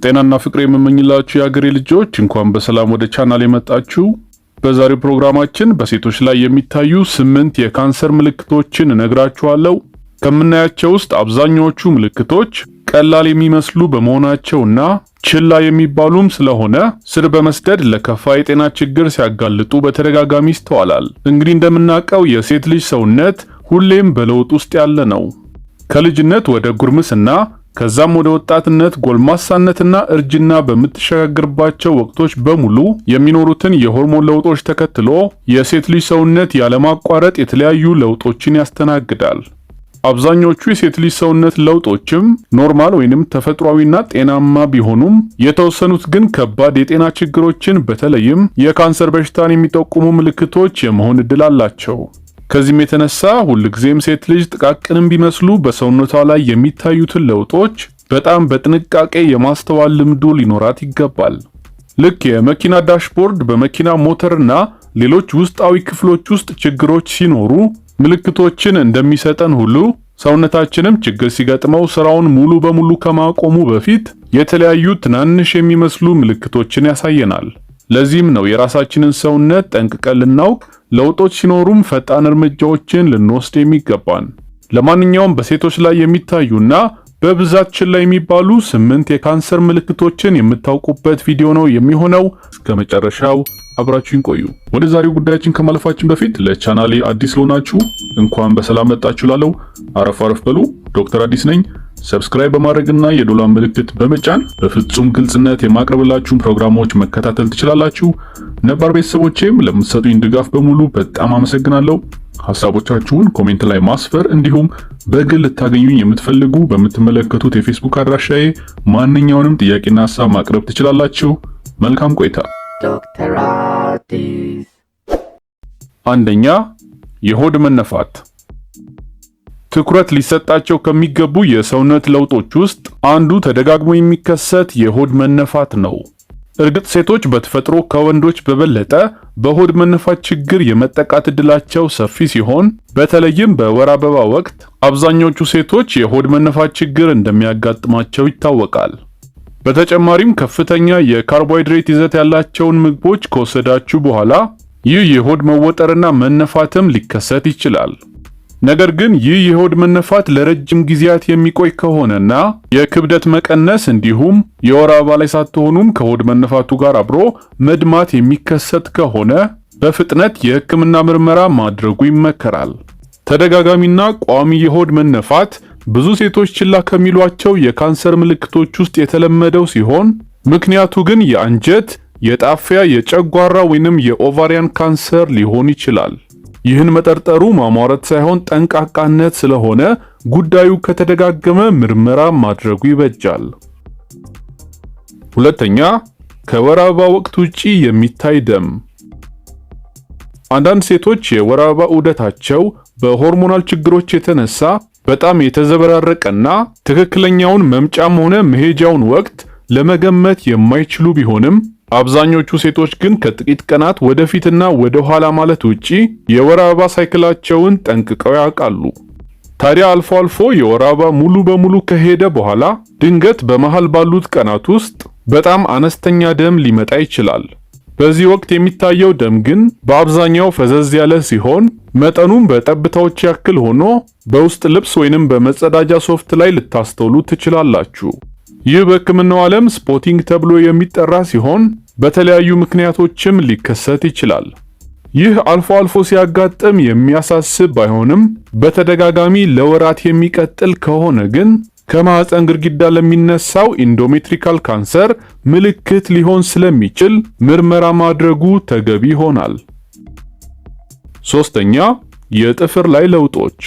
ጤናና ፍቅር የምመኝላችሁ የአገሬ ልጆች፣ እንኳን በሰላም ወደ ቻናል የመጣችሁ። በዛሬው ፕሮግራማችን በሴቶች ላይ የሚታዩ 8 የካንሰር ምልክቶችን እነግራችኋለሁ። ከምናያቸው ውስጥ አብዛኛዎቹ ምልክቶች ቀላል የሚመስሉ በመሆናቸውና ችላ የሚባሉም ስለሆነ ስር በመስደድ ለከፋ የጤና ችግር ሲያጋልጡ በተደጋጋሚ ይስተዋላል። እንግዲህ እንደምናውቀው የሴት ልጅ ሰውነት ሁሌም በለውጥ ውስጥ ያለ ነው። ከልጅነት ወደ ጉርምስና፣ ከዛም ወደ ወጣትነት፣ ጎልማሳነትና እርጅና በምትሸጋገርባቸው ወቅቶች በሙሉ የሚኖሩትን የሆርሞን ለውጦች ተከትሎ የሴት ልጅ ሰውነት ያለማቋረጥ የተለያዩ ለውጦችን ያስተናግዳል። አብዛኞቹ የሴት ልጅ ሰውነት ለውጦችም normal ወይንም ተፈጥሯዊና ጤናማ ቢሆኑም፣ የተወሰኑት ግን ከባድ የጤና ችግሮችን፣ በተለይም የካንሰር በሽታን የሚጠቁሙ ምልክቶች የመሆን እድል አላቸው። ከዚህም የተነሳ ሁልጊዜም ሴት ልጅ ጥቃቅንም ቢመስሉ በሰውነቷ ላይ የሚታዩትን ለውጦች በጣም በጥንቃቄ የማስተዋል ልምዱ ሊኖራት ይገባል። ልክ የመኪና dashboard በመኪና ሞተርና ሌሎች ውስጣዊ ክፍሎች ውስጥ ችግሮች ሲኖሩ ምልክቶችን እንደሚሰጠን ሁሉ፣ ሰውነታችንም ችግር ሲገጥመው ስራውን ሙሉ በሙሉ ከማቆሙ በፊት የተለያዩ ትናንሽ የሚመስሉ ምልክቶችን ያሳየናል። ለዚህም ነው የራሳችንን ሰውነት ጠንቅቀን ልናውቅ፣ ለውጦች ሲኖሩም ፈጣን እርምጃዎችን ልንወስድ የሚገባን። ለማንኛውም በሴቶች ላይ የሚታዩና በብዛት ችላ የሚባሉ 8 የካንሰር ምልክቶችን የምታውቁበት ቪዲዮ ነው የሚሆነው። እስከ መጨረሻው አብራችሁን ቆዩ። ወደ ዛሬው ጉዳያችን ከማለፋችን በፊት ለቻናሌ አዲስ ለሆናችሁ እንኳን በሰላም መጣችሁ ላለው አረፍ አረፍ በሉ። ዶክተር አዲስ ነኝ። Subscribe በማድረግና የደወሏን ምልክት በመጫን በፍጹም ግልጽነት የማቅረብላችሁን ፕሮግራሞች መከታተል ትችላላችሁ። ነባር ቤተሰቦቼም ለምትሰጡኝ ድጋፍ በሙሉ በጣም አመሰግናለሁ። ሀሳቦቻችሁን comment ላይ ማስፈር እንዲሁም በግል ልታገኙኝ የምትፈልጉ በምትመለከቱት የፌስቡክ አድራሻዬ ማንኛውንም ጥያቄና ሀሳብ ማቅረብ ትችላላችሁ። መልካም ቆይታ። ዶክተር አዲስ። አንደኛ፣ የሆድ መነፋት። ትኩረት ሊሰጣቸው ከሚገቡ የሰውነት ለውጦች ውስጥ አንዱ ተደጋግሞ የሚከሰት የሆድ መነፋት ነው። እርግጥ ሴቶች በተፈጥሮ ከወንዶች በበለጠ በሆድ መነፋት ችግር የመጠቃት እድላቸው ሰፊ ሲሆን፣ በተለይም በወር አበባ ወቅት አብዛኞቹ ሴቶች የሆድ መነፋት ችግር እንደሚያጋጥማቸው ይታወቃል። በተጨማሪም ከፍተኛ የካርቦሃይድሬት ይዘት ያላቸውን ምግቦች ከወሰዳችሁ በኋላ ይህ የሆድ መወጠርና መነፋትም ሊከሰት ይችላል። ነገር ግን ይህ የሆድ መነፋት ለረጅም ጊዜያት የሚቆይ ከሆነና የክብደት መቀነስ እንዲሁም የወር አበባ ላይ ሳትሆኑም ከሆድ መነፋቱ ጋር አብሮ መድማት የሚከሰት ከሆነ በፍጥነት የሕክምና ምርመራ ማድረጉ ይመከራል። ተደጋጋሚና ቋሚ የሆድ መነፋት ብዙ ሴቶች ችላ ከሚሏቸው የካንሰር ምልክቶች ውስጥ የተለመደው ሲሆን፣ ምክንያቱ ግን የአንጀት፣ የጣፊያ፣ የጨጓራ ወይንም የ ovarian ካንሰር ሊሆን ይችላል። ይህን መጠርጠሩ ማሟረት ሳይሆን ጠንቃቃነት ስለሆነ ጉዳዩ ከተደጋገመ ምርመራ ማድረጉ ይበጃል። ሁለተኛ፣ ከወር አበባ ወቅት ውጪ የሚታይ ደም። አንዳንድ ሴቶች የወር አበባ ዑደታቸው በ hormonal ችግሮች የተነሳ በጣም የተዘበራረቀና ትክክለኛውን መምጫም ሆነ መሄጃውን ወቅት ለመገመት የማይችሉ ቢሆንም፣ አብዛኞቹ ሴቶች ግን ከጥቂት ቀናት ወደፊትና ወደ ኋላ ማለት ውጪ የወር አበባ cycle ኣቸውን ጠንቅቀው ያውቃሉ። ታዲያ አልፎ አልፎ የወር አበባ ሙሉ በሙሉ ከሄደ በኋላ ድንገት በመሃል ባሉት ቀናት ውስጥ በጣም አነስተኛ ደም ሊመጣ ይችላል። በዚህ ወቅት የሚታየው ደም ግን በአብዛኛው ፈዘዝ ያለ ሲሆን፣ መጠኑም በጠብታዎች ያክል ሆኖ በውስጥ ልብስ ወይንም በመጸዳጃ ሶፍት ላይ ልታስተውሉ ትችላላችሁ። ይህ በሕክምናው ዓለም spotting ተብሎ የሚጠራ ሲሆን፣ በተለያዩ ምክንያቶችም ሊከሰት ይችላል። ይህ አልፎ አልፎ ሲያጋጥም የሚያሳስብ ባይሆንም፣ በተደጋጋሚ ለወራት የሚቀጥል ከሆነ ግን ከማህፀን ግድግዳ ለሚነሳው endometrial ካንሰር ምልክት ሊሆን ስለሚችል ምርመራ ማድረጉ ተገቢ ይሆናል። ሶስተኛ፣ የጥፍር ላይ ለውጦች።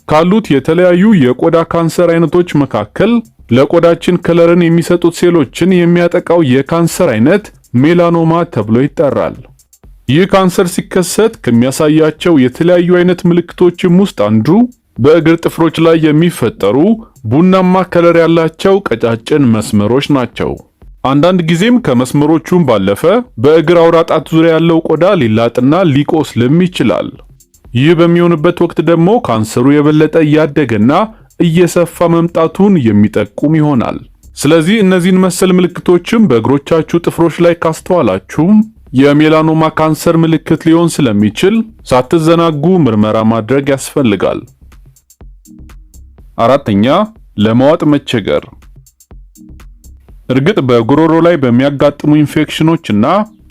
ካሉት የተለያዩ የቆዳ ካንሰር አይነቶች መካከል ለቆዳችን color ን የሚሰጡት ሴሎችን የሚያጠቃው የካንሰር አይነት melanoma ተብሎ ይጠራል። ይህ ካንሰር ሲከሰት ከሚያሳያቸው የተለያዩ አይነት ምልክቶችም ውስጥ አንዱ በእግር ጥፍሮች ላይ የሚፈጠሩ ቡናማ color ያላቸው ቀጫጭን መስመሮች ናቸው። አንዳንድ ጊዜም ከመስመሮቹም ባለፈ በእግር አውራ ጣት ዙሪያ ያለው ቆዳ ሊላጥና ሊቆስልም ይችላል። ይህ በሚሆንበት ወቅት ደግሞ ካንሰሩ የበለጠ እያደገና እየሰፋ መምጣቱን የሚጠቁም ይሆናል። ስለዚህ እነዚህን መሰል ምልክቶችም በእግሮቻችሁ ጥፍሮች ላይ ካስተዋላችሁ የ melanoma ካንሰር ምልክት ሊሆን ስለሚችል ሳትዘናጉ ምርመራ ማድረግ ያስፈልጋል። አራተኛ፣ ለመዋጥ መቸገር። እርግጥ በጉሮሮ ላይ በሚያጋጥሙ ኢንፌክሽኖች እና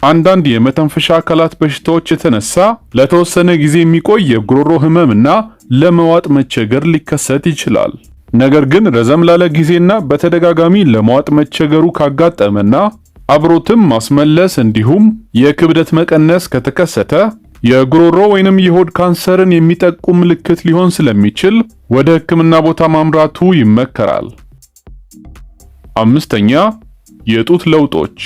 አንዳንድ የመተንፈሻ አካላት በሽታዎች የተነሳ ለተወሰነ ጊዜ የሚቆይ የጉሮሮ ህመምና ለመዋጥ መቸገር ሊከሰት ይችላል። ነገር ግን ረዘም ላለ ጊዜና በተደጋጋሚ ለመዋጥ መቸገሩ ካጋጠመና አብሮትም ማስመለስ እንዲሁም የክብደት መቀነስ ከተከሰተ የጉሮሮ ወይንም የሆድ ካንሰርን የሚጠቁም ምልክት ሊሆን ስለሚችል ወደ ሕክምና ቦታ ማምራቱ ይመከራል። አምስተኛ፣ የጡት ለውጦች።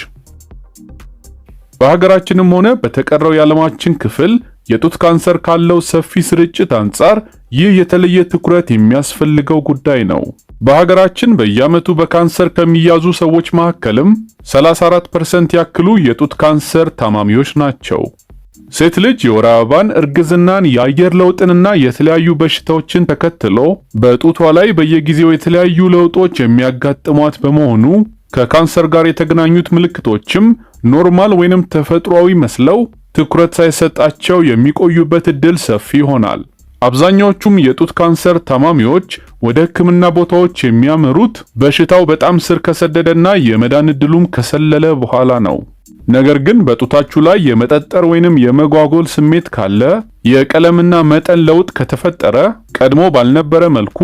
በሀገራችንም ሆነ በተቀረው የዓለማችን ክፍል የጡት ካንሰር ካለው ሰፊ ስርጭት አንጻር ይህ የተለየ ትኩረት የሚያስፈልገው ጉዳይ ነው። በሀገራችን በየዓመቱ በካንሰር ከሚያዙ ሰዎች መካከልም 34% ያክሉ የጡት ካንሰር ታማሚዎች ናቸው። ሴት ልጅ የወር አበባን፣ እርግዝናን፣ የአየር ለውጥንና የተለያዩ በሽታዎችን ተከትሎ በጡቷ ላይ በየጊዜው የተለያዩ ለውጦች የሚያጋጥሟት በመሆኑ ከካንሰር ጋር የተገናኙት ምልክቶችም normal ወይንም ተፈጥሯዊ መስለው ትኩረት ሳይሰጣቸው የሚቆዩበት እድል ሰፊ ይሆናል። አብዛኛዎቹም የጡት ካንሰር ታማሚዎች ወደ ሕክምና ቦታዎች የሚያመሩት በሽታው በጣም ስር ከሰደደና የመዳን እድሉም ከሰለለ በኋላ ነው። ነገር ግን በጡታችሁ ላይ የመጠጠር ወይንም የመጓጎል ስሜት ካለ፣ የቀለምና መጠን ለውጥ ከተፈጠረ፣ ቀድሞ ባልነበረ መልኩ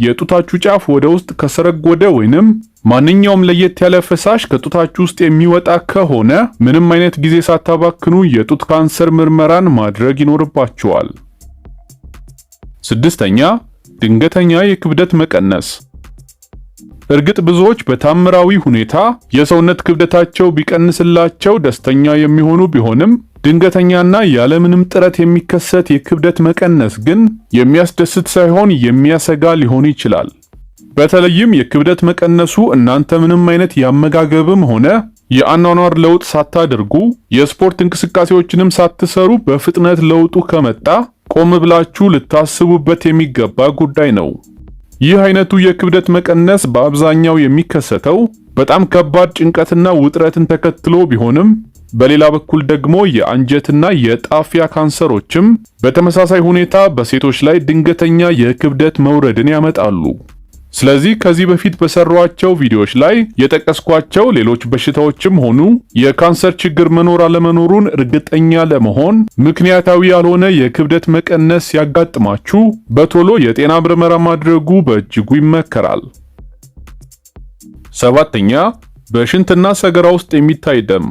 የጡታችሁ ጫፍ ወደ ውስጥ ከሰረጎደ ወይንም ማንኛውም ለየት ያለ ፈሳሽ ከጡታችሁ ውስጥ የሚወጣ ከሆነ ምንም አይነት ጊዜ ሳታባክኑ የጡት ካንሰር ምርመራን ማድረግ ይኖርባችኋል። ስድስተኛ፣ ድንገተኛ የክብደት መቀነስ። እርግጥ ብዙዎች በታምራዊ ሁኔታ የሰውነት ክብደታቸው ቢቀንስላቸው ደስተኛ የሚሆኑ ቢሆንም ድንገተኛና ያለምንም ጥረት የሚከሰት የክብደት መቀነስ ግን የሚያስደስት ሳይሆን የሚያሰጋ ሊሆን ይችላል። በተለይም የክብደት መቀነሱ እናንተ ምንም አይነት የአመጋገብም ሆነ የአኗኗር ለውጥ ሳታደርጉ፣ የስፖርት እንቅስቃሴዎችንም ሳትሰሩ በፍጥነት ለውጡ ከመጣ ቆም ብላችሁ ልታስቡበት የሚገባ ጉዳይ ነው። ይህ አይነቱ የክብደት መቀነስ በአብዛኛው የሚከሰተው በጣም ከባድ ጭንቀትና ውጥረትን ተከትሎ ቢሆንም በሌላ በኩል ደግሞ የአንጀትና የጣፊያ ካንሰሮችም በተመሳሳይ ሁኔታ በሴቶች ላይ ድንገተኛ የክብደት መውረድን ያመጣሉ። ስለዚህ ከዚህ በፊት በሰሯቸው ቪዲዮዎች ላይ የጠቀስኳቸው ሌሎች በሽታዎችም ሆኑ የካንሰር ችግር መኖር አለመኖሩን እርግጠኛ ለመሆን ምክንያታዊ ያልሆነ የክብደት መቀነስ ሲያጋጥማችሁ በቶሎ የጤና ምርመራ ማድረጉ በእጅጉ ይመከራል። ሰባተኛ፣ በሽንትና ሰገራ ውስጥ የሚታይ ደም።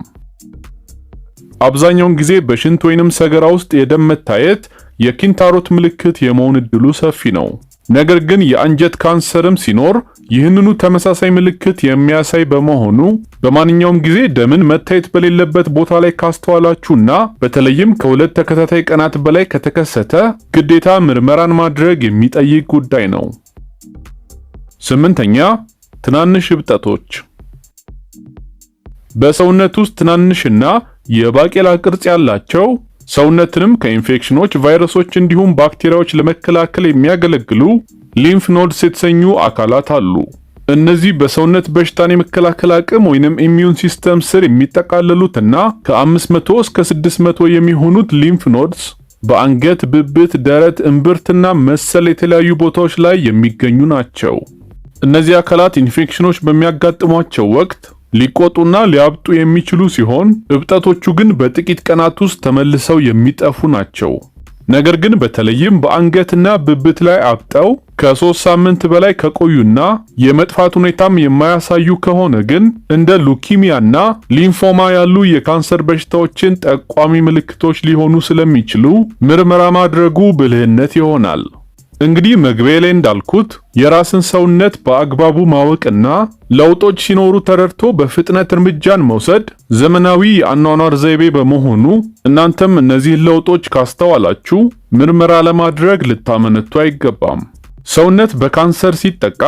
አብዛኛውን ጊዜ በሽንት ወይንም ሰገራ ውስጥ የደም መታየት የኪንታሮት ምልክት የመሆን እድሉ ሰፊ ነው። ነገር ግን የአንጀት ካንሰርም ሲኖር ይህንኑ ተመሳሳይ ምልክት የሚያሳይ በመሆኑ በማንኛውም ጊዜ ደምን መታየት በሌለበት ቦታ ላይ ካስተዋላችሁና በተለይም ከሁለት ተከታታይ ቀናት በላይ ከተከሰተ ግዴታ ምርመራን ማድረግ የሚጠይቅ ጉዳይ ነው። ስምንተኛ፣ ትናንሽ እብጠቶች። በሰውነት ውስጥ ትናንሽና የባቄላ ቅርጽ ያላቸው፣ ሰውነትንም ከኢንፌክሽኖች፣ ቫይረሶች እንዲሁም ባክቴሪያዎች ለመከላከል የሚያገለግሉ lymph nodes የተሰኙ አካላት አሉ። እነዚህ በሰውነት በሽታን የመከላከል አቅም ወይንም immune system ስር የሚጠቃለሉትና ከ500 እስከ 600 የሚሆኑት lymph nodes በአንገት፣ ብብት፣ ደረት፣ እምብርትና መሰል የተለያዩ ቦታዎች ላይ የሚገኙ ናቸው። እነዚህ አካላት ኢንፌክሽኖች በሚያጋጥሟቸው ወቅት ሊቆጡና ሊያብጡ የሚችሉ ሲሆን እብጠቶቹ ግን በጥቂት ቀናት ውስጥ ተመልሰው የሚጠፉ ናቸው። ነገር ግን በተለይም በአንገትና ብብት ላይ አብጠው ከ3 ሳምንት በላይ ከቆዩና የመጥፋት ሁኔታም የማያሳዩ ከሆነ ግን እንደ leukemia ና lymphoma ያሉ የካንሰር በሽታዎችን ጠቋሚ ምልክቶች ሊሆኑ ስለሚችሉ ምርመራ ማድረጉ ብልህነት ይሆናል። እንግዲህ መግቢያ ላይ እንዳልኩት የራስን ሰውነት በአግባቡ ማወቅና ለውጦች ሲኖሩ ተረድቶ በፍጥነት እርምጃን መውሰድ ዘመናዊ የአኗኗር ዘይቤ በመሆኑ እናንተም እነዚህን ለውጦች ካስተዋላችሁ ምርመራ ለማድረግ ልታመነቱ አይገባም። ሰውነት በካንሰር ሲጠቃ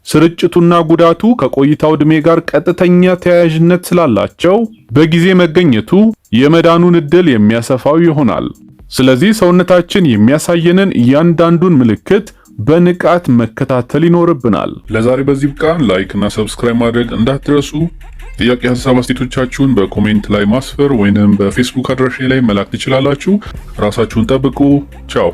ስርጭቱና ጉዳቱ ከቆይታው ዕድሜ ጋር ቀጥተኛ ተያያዥነት ስላላቸው በጊዜ መገኘቱ የመዳኑን ዕድል የሚያሰፋው ይሆናል። ስለዚህ ሰውነታችን የሚያሳየንን እያንዳንዱን ምልክት በንቃት መከታተል ይኖርብናል። ለዛሬ በዚህ ብቃን። Like እና subscribe ማድረግ እንዳትረሱ። ጥያቄ፣ ሀሳብ አስተያየቶቻችሁን በ comment ላይ ማስፈር ወይንም በፌስቡክ አድራሻ ላይ መላክ ትችላላችሁ። ራሳችሁን ጠብቁ። ቻው።